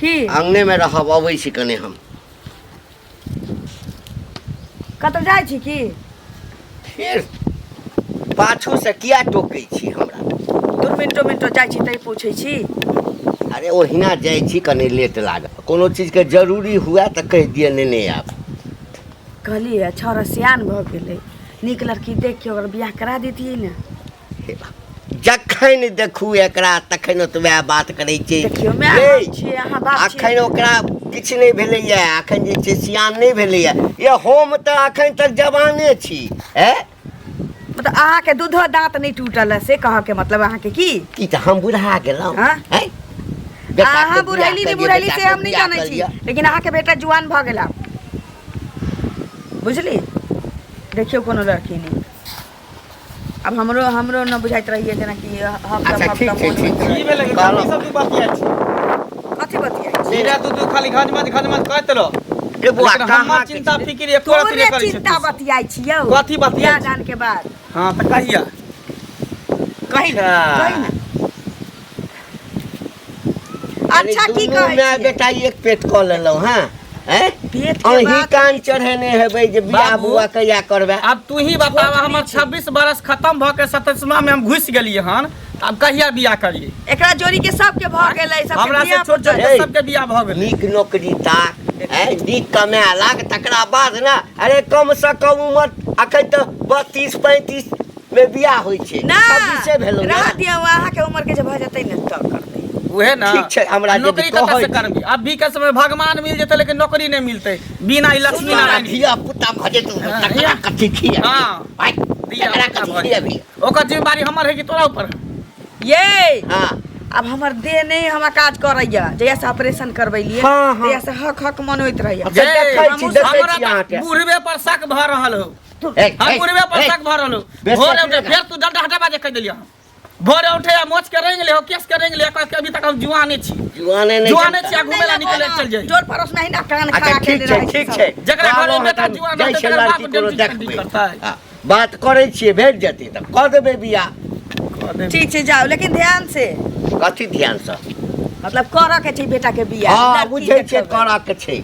की अंगने में रहब अबै छी कने हम कतौ जाइ छी की फेर पाछू से किया टोकै छी हमरा दू मिनटो मिनटो जाइ छी तै पूछै छी अरे ओहिना जाइ छी कने लेट लागत कोनो चीजके जरूरी हुए तऽ कहि दिअ नेने आयब कहलियै छौड़ा सियान भऽ गेलै नीक लड़की देख के ओकर बियाह करा दितियै ने हे बा, जखन देखू एकरा तखन ओतबे बात करै छै देखियौ माय ये, बाप छियै अहाँ बाप छियै अखन ओकरा किछु नहि भेलैए अखन जे छै सियान नहि भेलैए ये हम तऽ अखन तक जवाने छी ए मतलब अहाँके दूधो दाँत नहि टूटल है से कहऽ के मतलब अहाँके की की तऽ हम बुढ़ा गेलहुँ हाँ? हैं? बेटाके अहाँ बियाह बुढ़ैली कऽ नहि लिअ, बुढ़ैली से बेटाके हम नहि बियाह जानै कऽ छी लिअ। लेकिन अहाँके बेटा जुआन भऽ गेला बुझली देखियौ कोनो लड़की नहि आब हमरो हमरो न बुझाइत रहैए जेनाकि हम अच्छा सब ठीक छै ठीक की छै भेलै कि कहलहुँ। कथी सब तू बतियाइ छी कथी बतियाइ छी सीधा तू तू खाली घजमज घजमज करैत रह रे बौआ लेकिन कहाँ हमर चिंता फिकिर एको रत्ती तोरे नहि करै छै चिंता तू। बतियाइ छियौ कथी बतियाइ बियाह छी? दान के बाद हाँ तऽ कहिया कही ने अच्छा। कही ने अच्छा की दुनू कहै माय छियै बेटा एक पेट कऽ लेलहुँ हँ हैं पेट के अहीं बात कान चढ़ेने हेबै जे बियाह बाबू। बुआ कहिया करबै आब तू ही बताब हमर 26 बरस खत्म भऽ के 27 में हम घुसि गेलियै हन तऽ आब कहिया बियाह करियै एकरा जोड़ी के सबके भऽ गेलै सबके हमरा से बियाह छोट छोट ए। सबके बियाह भऽ गेलै नीक नौकरी ताक हैं नीक कमाए लाग तकरा बाद ने अरे कम से कम उमर अखन तऽ 32 35 मे बियाह होइ छै ना छब्बीसे भेलौ ने रह दियौ अहाँके उम्र के जे भऽ जेतै ने तऽ करबै उहे ना ठीक छै, हमरा आ यदि नौकरी कतऽ कहै से छी। करबी अभी के समय भगवान मिल जेतै लेकिन नौकरी नहि मिलतै बिना ई लक्ष्मी नारायण के। धिया पुता भऽ जेतौ हाँ, तकरा या। कथी खिया हाँ। भाइ धिया तकरा पुता कथी भऽ खियेबही जेतै। ओकर जिम्मेदारी हमर है कि तोरा ऊपर है? ये हाँ आब हमर देह नहि हमरा काज करैया जहिया से ऑपरेशन करबेलियै हाँ, हाँ। तहिया से हक हक मन होइत रहैया अच्छा, जे, देखै छी हमहूँ देखै हमरा छी तऽ अहाँके बुढ़बे पर शक भऽ रहल हो ए, हम ए, बुढ़बे पर ए, शक भऽ रहल हो बेस भोरे कथी उठे लगा? फेर तू डंडा हटाबा जे कहि देलियै हम भोरे उठे आ मोछ के रंग ले हो केस के रंग ले कह के अभी तक हम जुआने छी जुआने नहि जुआने छै। छी आ घुमे ला निकले चल जाई टोल पड़ोस में हिना कान अच्छा खड़ा ठीक केने छै रहै ठीक सब। छै जकरा घरमे कहलहुँ बेटा हन, जुआन जाइ रहतै छै तकर लड़की बाप कोनो डेंटिस्ट देखबै करतै। हाँ, बात करै छियै भेट जेतै तऽ कऽ देबै बियाह ठीक छै जाउ लेकिन ध्यान से कथी ध्यानसँ मतलब करऽ के छै बेटा के बियाह हँ लड़की बुझै छियै देखबै। करऽ के छै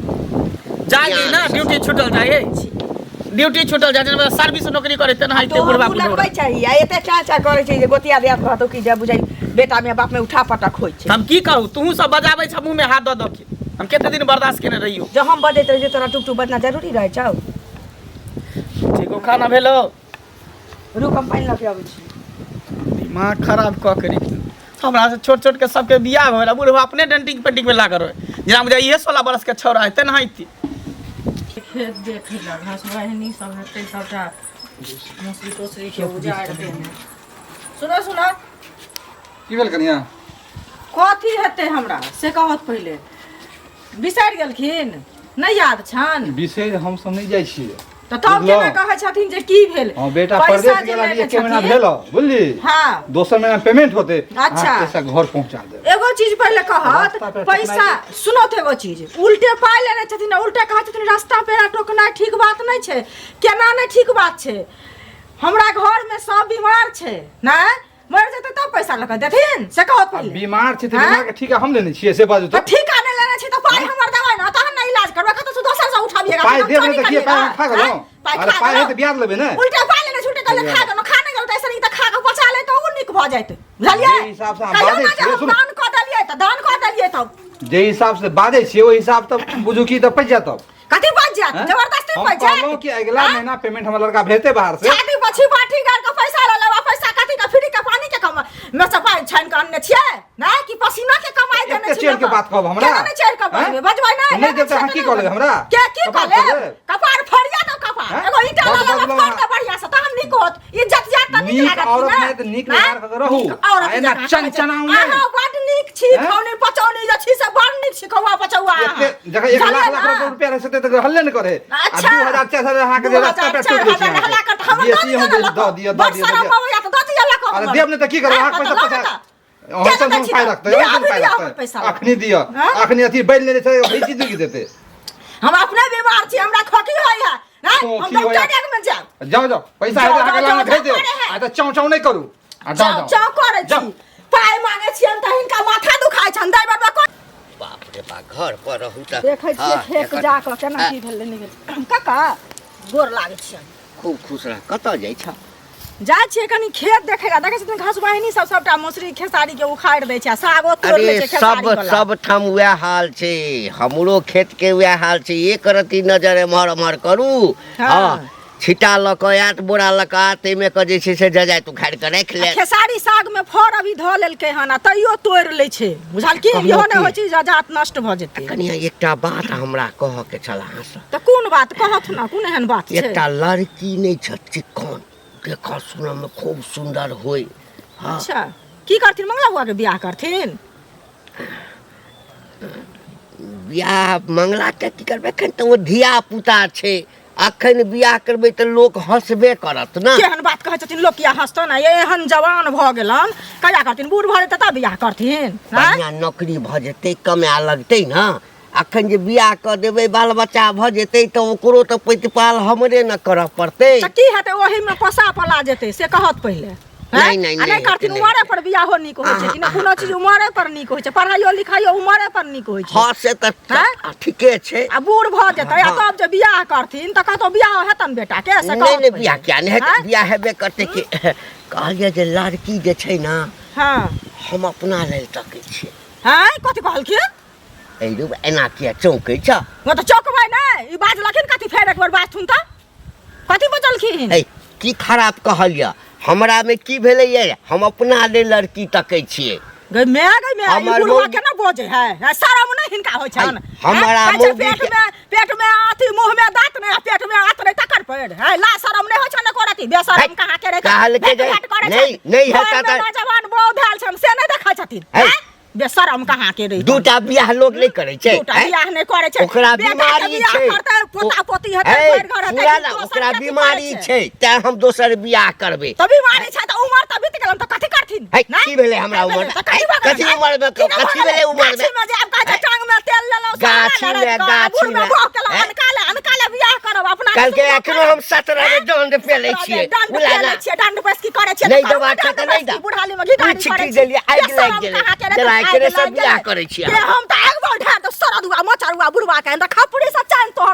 जाइ दी ना ड्यूटी छूटल जाइ ड्यूटी छूटल जाइ जेना सर्विस नौकरी करे तेनाहिते तो बुढ़बा हमहूँ बुढ़ लगबै चाही आ एते चाँ चाँ करै छै जे गोतिया दिया कहतौ कि जे बुझाइ बेटा में बाप में उठा पटक होइ छै हम की कहू तूहू सब बजाबै छ मुँह में हाथ दऽ दऽ के हम कते दिन बर्दाश्त केने रहियो जब हम बजैत रहै छियै तोरा टुक टुक बजना जरूरी रहै छौ ठीक हो खाना भेलो रुक हम पानि लऽ के अबै छी दिमाग खराब कऽ के रखि हमरा से छोट छोट के सबके बियाह भऽ गेल आ बुढ़बा अपने डेंटिंग पेंटिंग में लागल रहे जेना बुझाइ इहे 16 बरस के छौड़ा है तेनाहिते खेत देखै लए घास वाहिनी सब हेतै सबटा मौसरी तोसरी के उजाड़ि देने सुनो सुनो की भेल कनिया कथी हेतै हमरा से कहत पहिले बिसरि गेलखिन नहि याद छनि बिसरि हमसब नहि जाइ छियै तऽ तब बुझलहुँ? केना कहै छथिन जे की भेल हाँ बेटा पैसा परदेश जे गेला लेने एके महीना छथिन- भेल हँ, बुझली हाँ दोसर महीना पेमेंट होते अच्छा। अहाँ पैसा घर पहुंचा देब एगो चीज पहिले कहत रास्ता पे पैसा सुनो तऽ एगो चीज उल्टे पाइ लेने छथिन आ उल्टे कहै छथिन रास्ता पेड़ा टोकनाइ ठीक बात नहि छै केना नहि ठीक बात छै हमरा घरमे सब बीमार छै नहि मरि जेतै तब पैसा लऽ कऽ देथिन से कहत आ पहिले बीमार छै तऽ हाँ? बीमार के ठीका हम लेने छियै से बाजू तऽ तऽ ठीका नहि लेने छी तऽ पाइ हमर देबै ने तहन ने इलाज करबै कतऽ से दोसर से उठाबिएगा पाइ देब नहि तऽ की पाइ हम खा गेलहुँ पाइ अरे खा पाइ है गेलहुँ तऽ ब्याज लेबै ने उल्टे पाइ लेने छै उल्टे कहले खा गेलहुँ खा नहि गेलहुँ तऽ ऐसे नीक तऽ खा कऽ पचा ले तऽ ओ नीक भऽ जाइत बुझलियै जे हिसाब से अहाँ कहियौ बाजै ने जे छियै, हम सुनू। दान कऽ देलियै तऽ दान कऽ देलियै तब जे हिसाब से बाजै छियै ओहि हिसाब तऽ बुझू की तऽ पैसा जायत तब कथी बच जायत हैं? जबरदस्ती हम बच जायत कहलहुँ कि अगिला हैं? महीना पेमेंट हमर लड़का भेजते बाहर से छाती पर बाटी गाड़ के पैसा लऽ लेब आ पैसा कथी के फ्री के पानी के कमा में से पाइ छानि के अनने छियै नहि कि पसीना के कमाई देने एते छी चढ़ि के बात कहब हमरा? केना नहि चढ़ि के हैं? बजबै बजबै नहि नहि देब तऽ अहाँ की कऽ लेबै हमरा? के की कऽ कपार लेब फोड़ लेब? कपार फोड़िया दो कपार हैं? एगो ईंटा बड लऽ लेब बजलहुँ फोड़ अहाँ। दे बढ़िया से तहन नीक होत इज्जत जात तऽ नीक नीक लागत औरत ने? नहि तऽ नीक हैं? व्यवहार कऽ के रहू। नीक औरत आ एना जकाँ चनचनाउ नहि। अहाँ बड नीक छी हैं? खौनी पचौनी जे छी से बड नीक छी खौआ पचौआ अहाँ। एते जगह एक लाख बुझलियै लाख ने? रुपया रहै छै तऽ हल्ले नहि करे आ अच्छा। 2000 4000 अहाँके जे रास्ता पे टोक दै छी 2000 हल्ला करत, अहाँके हमर बेसी दऽ हम दिअ ने दऽ दिअ बड़ दऽ दिअ शरम दऽ दिअ। अबैया तऽ दऽ दिअ लऽ कऽ अरे हमर। देब नहि तऽ की करब अहाँके हँ, पैसा तऽ लऽ पचा ने तऽ। अहाँ केना सब दै छी पाइ तऽ? रखतै दिअ, अहाँ अभी पाइ दिअ हमर रखतै पैसा। अखनी दिअ हँ? अखनी अथी बैल लेने छै भैंसी दुगि देतै हम अपने बीमार छी हमरा खोखी होइया नहि हम खोखी होइया। डॉक्टर लग मे जायब जाओ जाओ पैसा जाओ, हेतै अहाँके जाओ, लग भेज जाओ, देब करे है। आ तऽ चाँव चाँव नहि करू आ जाओ चाव जाओ चाव करै जाओ। छी पाइ मांगे छियनि तऽ हिनका माथा दुखाइ छनि दै बदला बाप रे बा घर पर रहू तऽ देखै छियै हाँ, खेत एकर- जा कऽ केना की भेलै नहि भेलै काका गोर लागै छियनि खूब खुश रह कतऽ जाइ छह जाइ छियै कनी खेत देखै लए देखै छथिन घास वाहिनी सब सबटा मौसरी खेसारी के उखाड़ि दै छै आ सागो तोड़ि लै अरे छै खेसारी सब वाला सब ठाम वएह हाल छै हमरो खेत के वएह हाल छै एक रत्ती नजर एम्हर एम्हर करू हाँ। हँ छिट्टा लऽ कऽ आयत बोरा लऽ कऽ आयत ताहिमे कऽ जे छै से जजाइत उखाड़ि कऽ राखि आ लेत खेसारी साग में फड़ अभी धऽ लेलकै हन आ तैयो तोड़ि लै छै बुझलखिन कहलहुँ इहो नहि की? होइ छै जजात नष्ट भऽ जेतै कनिया एकटा बात हमरा कहऽ के छल अहाँसँ तऽ कोन बात कहत ने कोन एहन बात छै एकटा लड़की नहि छै चिक्कन देखऽ सुनऽमे खूब सुन्दर होइ हँ अच्छा की करथिन मंगला बुआ के बियाह करथिन बियाह मंगलाके की करबै एखन तऽ ओ धिया पुता छै अखन बियाह करबै तऽ लोक हँसबे करत ने केहन बात कहै छथिन लोक किया हँसतन आ एहन जवान भऽ गेलन कहिया करथिन बूढ़ भऽ जेतै तब बियाह करथिन आँय? बढ़िआँ नौकरी भऽ जेतै कमाए लगतै ने अखन जे बियाह कऽ देबै बाल बच्चा भऽ जेतै तऽ ओकरो तऽ प्रतिपाल हमरे ने करऽ पड़तै तऽ की हेतै ओहिमे पोसा पला जेतै से कहत पहिले हैं? नहि, नहि, आ नहि नहि करथिन नहि उमरे पर बियाहो नीक होइ छै कि नहि कोनो चीज उमरे पर नीक होइ छै पढ़ाइयो लिखाइयो उमरे पर नीक होइ छै हँ से तऽ हैं? ठीके छै आ बूढ़ भऽ जेतै आ हँ। तब जे बियाह करथिन तऽ कतौ बियाह हेतन बेटा के से नहि कहत नहि पहिले। बियाह किया नहि हेतै हैं? बियाह हेबे करतै कि कहलियै जे लड़की जे छै ने हँ हम अपना लेल तकै छियै हैं कथी कहलखिन एहि रूप एना किया चौंकै छ वो तऽ चौकबै नहि ई बाजलखिन कथी फेर एक बेर बाजथुन तऽ कथी बजलखिन ए की खराब कहलियै हमरामे की भेलैए हम अपना लेल लड़की तकै छियै गई मैं गई मैं ई हमर बुढ़वा मौगी- केना बजै है आ शरम नहि हिनका होइ छन हमरा हैं? कहै छै मौगी पेट के- में पेट में अथी मुंह में दांत नहीं आ पेट में आंत नहीं तकर पेड़ है ला शरम नहीं होइ छन एको रति बेशरम है, कहाँ के रहे कहलकै जे नहि- नहि हेतै तऽ- नौजवान बौ भेल छन से नहि देखै छथिन है। हैं? बेशरम कहाँ के रही दूटा बियाह लोक नहि करै छै दूटा हैं? बियाह नहि करै छै ओकरा बेटा के बीमारी बियाह छै करतै पोता पोती हेतै है, भरि घर हेतै पूरा कि ना, दोसर ओकरा कथी बीमारी करै छै तैं हम दोसर बियाह करबै तऽ बीमारी छै तऽ उमर तऽ बीत गेलन तऽ कथी करथिन है, नहि? की भेलै हमरा की उमर? भेलै? तऽ कथी है, भऽ गेलै? कथी उमर मे- की नहि कथी भऽ भेलै उमर मे? गाछीमे जे आब कहै छै टांग मे तेल लेलहुँ गाछी मे, गाछी मे, बह केलहुँ है? अनका ले अनका ले बियाह करब अपना कहलकै एखनो हम 17 मे दंड पेलै छियै दंड बुला पेलै ना छियै दंड बैसकी करै छियै नहि तऽ करू देबाक छै दंड तऽ नहि बैसकी, दऽ। बुढ़ाली मे घिढारी पूछि करै की छियै। देलियै, आगि बेशरम लागि गेलै। कहाँ के रे, जेना आगि एकरे से लागि बियाह गेलै। करै छियै के हम तऽ आगि बढ़ा दो सरदुआ मचरुआ बुढ़वा के अंदर खपड़ी से चैन तोहर